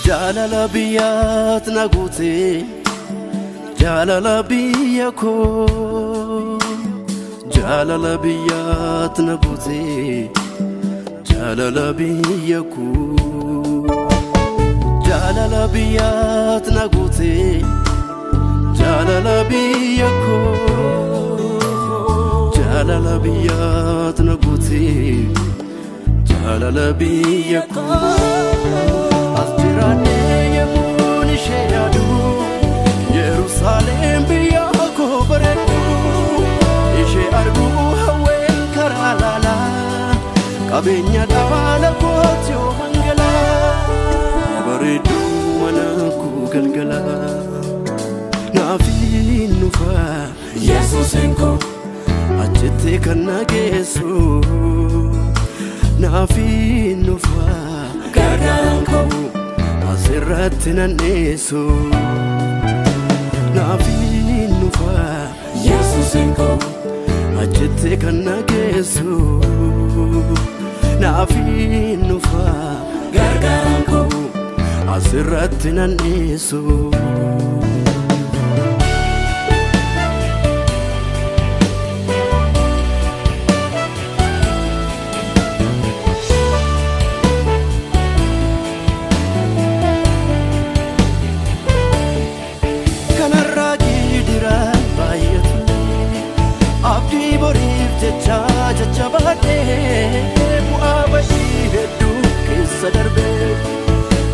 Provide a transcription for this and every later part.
Jaalala biyyaat na guute, jaalala biyya koo. Jaalala biyyaat na guute, jaalala biyya koo. Jaalala biyyaat na guute, jaalala biyya koo. Jaalala biyyaat na guute, jaalala biyya koo. As jiraannee yemmuun ishee yaadu, Yerusaalem biyya koo bareeddu. Ishee arguu hawween karaa laalaa, qabeenya dhaala kooti yoo hangalaa. Bareedduu mana koo galgalaa, naafiin nufa Yesuusin koo achitti kan na geessu. Naafiin nufa gargaaraan koo asirratti nan dhiyeessu. Naafiin nufa Yesuusin koo achitti kan na geessu. Naafiin nufa gargaaraan koo asirratti nan dhiyeessu. Kanarraa gidiraan baay'atu, abdii boriif jecha jajjabaadhee, bu'aa ba'ii hedduu keessa darbee,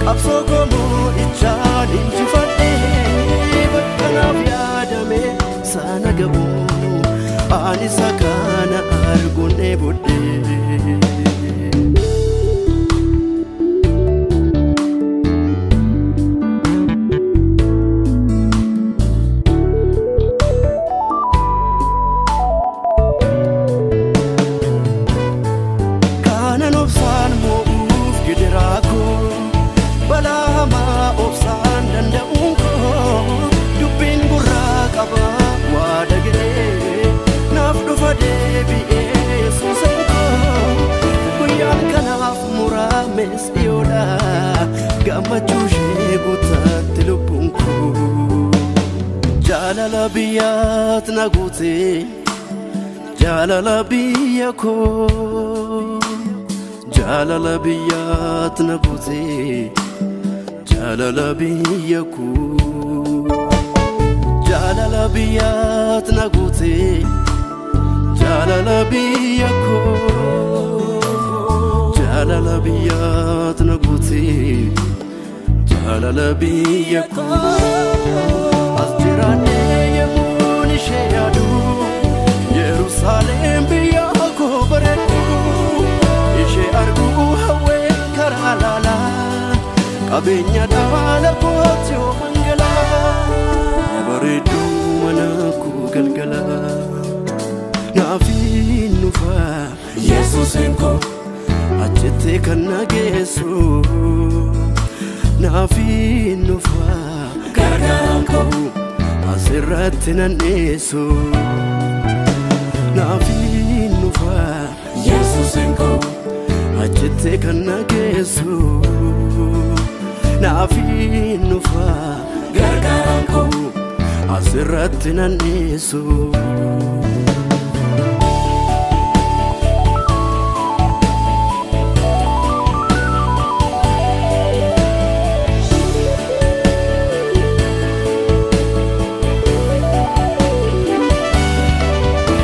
qabsoo gomoo ichaan injifadhee, bakka naaf yaadame sana ga'u ani isa kana arguun dheebodhee. Kanan obsaan moo'uuf gidiraa koo, balaa hamaa obsaan danda'uun koo, dubbiin gurraa qaba waa dhaga'ee, naaf dhufa deebi'ee Yesuusan koo. Guyyaan kanaaf muraames dhiyoodha, gammachuu ishee guutaatti lubbuun koo. Jaalala biyyaat na guute, jaalala biyya koo. Jaalala biyyaat na guute, jaalala biyya koo. Jaalala biyyaat na guute, jaalala biyya koo. Jaalala biyyaat na guute, jaalala biyya koo. As jiraannee yemmuun ishee yaadu, Yerusaalem biyya koo bareeddu. Ishee arguu hawween karaa laalaa, qabeenya dhaala kooti yoo hangalaa. Bareedduu mana koo galgalaa, naafiin nufa Yesuusin koo achitti kan na geessu. Naafiin nufa gargaaraan koo asirratti nan dhiyeessu. Naafiin nufa Yesuusin koo achitti kan na geessu. Naafiin nufa gargaaraan koo asirratti nan dhiyeessu.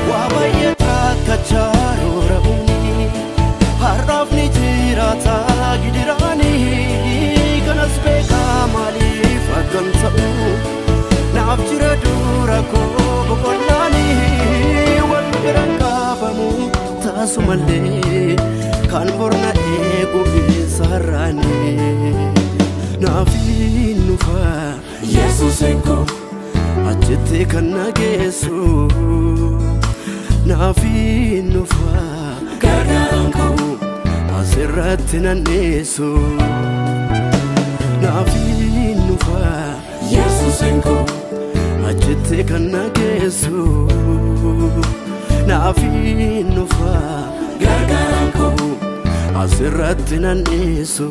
Waa baay'ee rakkachaa roora'uuni, har'aaf ni jiraata gidiraani. Kanas beekaa maaliif akkan ta'u, naaf jira dura koo boqonnaani. Wal biraan qabamu taasumallee, kan borna eegu isa har'aani. Naafiin nufa Yesuusin koo achitti kan na geessu. Naafiin nufa gargaaraan koo asirratti nan dhiyeessu. Naafiin nufa Yesuusin koo achitti kan na geessu. Naafiin nufa gargaaraan koo asirratti nan dhiyeessu.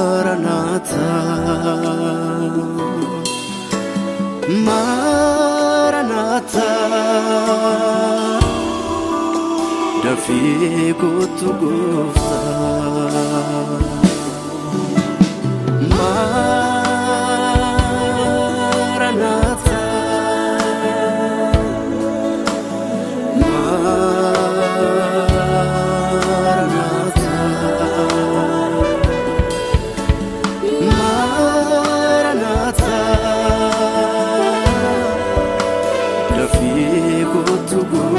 Maranatha, Maranatha, dafii kootu gooftaa. Maranatha, Maranatha, Maranatha, dafii kootu gooftaa.